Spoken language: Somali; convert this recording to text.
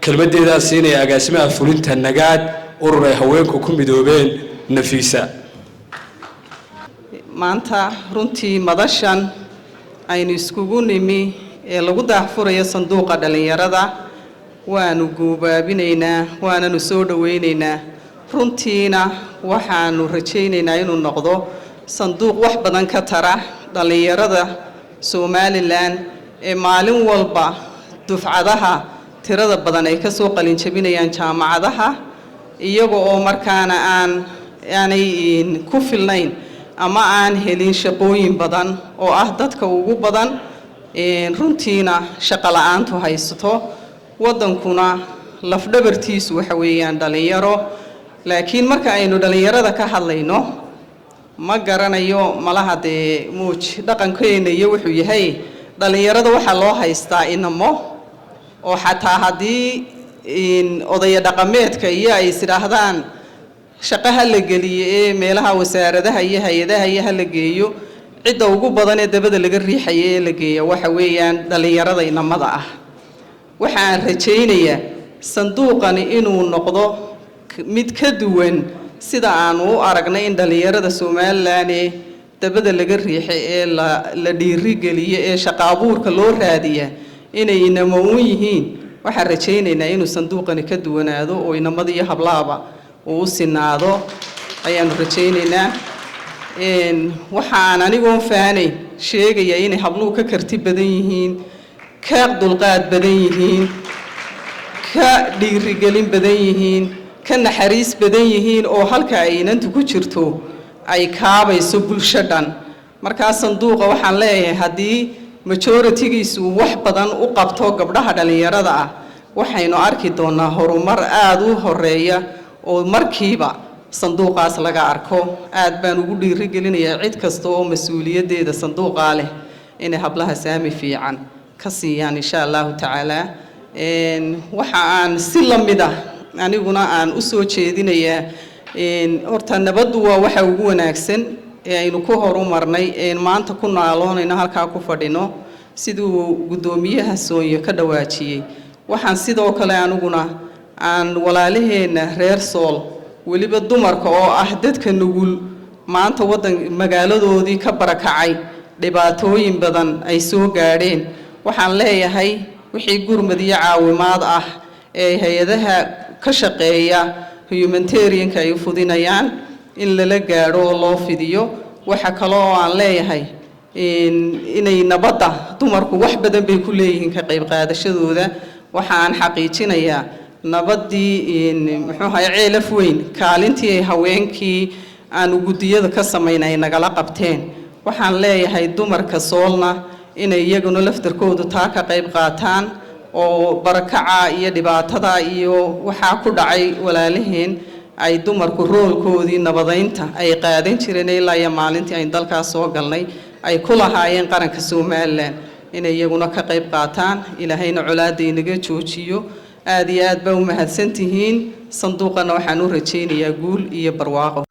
Kelmaddeedaa siinaya agaasimaha fulinta Nagaad, urur ay haweenku ku midoobeen, Nafiisa. Maanta runtii madashan aynu iskugu nimi ee lagu daahfurayo sanduuqa dhallinyarada waanu guubaabinaynaa, waananu soo dhowaynaynaa. Runtiina waxaanu rajaynaynaa inuu noqdo sanduuq wax badan ka tara dhallinyarada Somaliland ee maalin walba dufcadaha tirada badan ay ka soo qalinjabinayaan jaamacadaha, iyaga oo markaana aanay ku filnayn ama aan helin shaqooyin badan, oo ah dadka ugu badan runtiina shaqo la-aantu haysato. Waddankuna lafdhabartiisu waxa weeyaan dhallinyaro. Laakiin marka aynu dhallinyarada ka hadlayno, ma garanayo, malaha dee muuj dhaqankeena iyo wuxuu yahay, dhallinyarada waxaa loo haystaa inamo, oo xataa haddii odaya dhaqameedka iyo ay is idhaahdaan shaqo ha la geliyo ee meelaha wasaaradaha iyo hay-adaha iyo ha la geeyo, cidda ugu badan ee dabada laga riixaya ee la geeya waxa weeyaan dhallinyarada inamada ah. Waxaan rajaynayaa sanduuqani inuu noqdo mid ka duwan sida aanu u aragnay in dhallinyarada Somaliland ee dabada laga riixay ee la dhiirigeliyo ee shaqo abuurka loo raadiya inay inamo uun yihiin. Waxaan rajaynaynaa inuu sanduuqani ka duwanaado oo inamada iyo hablaaba uu u sinaado ayaanu rajaynaynaa. Waxaan anigoon faanayn sheegaya inay habluhu ka karti badan yihiin, ka dulqaad badan yihiin, ka dhiirigelin badan yihiin, ka naxariis badan yihiin, oo halka ay inantu ku jirto ay kaabayso bulsho dhan. Markaa sanduuqa waxaan leeyahay, haddii majority-giisu uu wax badan u qabto gabdhaha dhallinyarada ah, waxaynu arki doonaa horumar aada u horeeya oo markiiba sanduuqaas laga arko. Aad baan ugu dhiirigelinayaa cid kasta oo mas-uuliyaddeeda sanduuqaa leh inay hablaha saami fiican ka siiyaan, insha Allahu tacaala. Waxa aan si la mid ah aniguna aan u soo jeedinayaa, horta nabaddu waa waxa ugu wanaagsan ee aynu ku horumarnay een maanta ku naaloonayno halkaa ku fadhino, siduu guddoomiyaha Soonyo ka dhawaajiyey. Waxaan sidoo kale aniguna aan walaalaheenna reer Sool, weliba dumarka oo ah dadka nugul, maanta waddan magaaladoodii ka barakacay, dhibaatooyin badan ay soo gaadheen, waxaan leeyahay wixii gurmad iyo caawimaad ah ee hay-adaha ka shaqeeya humanitarianka ay u fudinayaan in lala gaadho oo loo fidiyo. Waxa kale oo aan leeyahay inay nabadda dumarku wax badan bay ku leeyihiin ka qayb qaadashadooda. Waxa aan xaqiijinayaa nabaddii, muxuu ahay, Ceelaf Weyn, kaalintii ay haweenkii aanu guddiyada ka samayn ay nagala qabteen. Waxaan leeyahay dumarka Soolna inay iyaguna laftarkoodu taa ka qayb qaataan, oo barakaca iyo dhibaatada iyo waxaa ku dhacay walaalaheen ay dumarku roolkoodii nabadaynta ay qaadan jireen ilaa iyo maalintii aynu dalkaas soo galnay ay ku lahaayeen qaranka Somaliland inay iyaguna ka qayb qaataan. Ilaahayna colaadda inaga joojiyo. Aada iyo aad baa u mahadsantihiin. Sanduuqana waxaan u rajaynayaa guul iyo barwaaqo.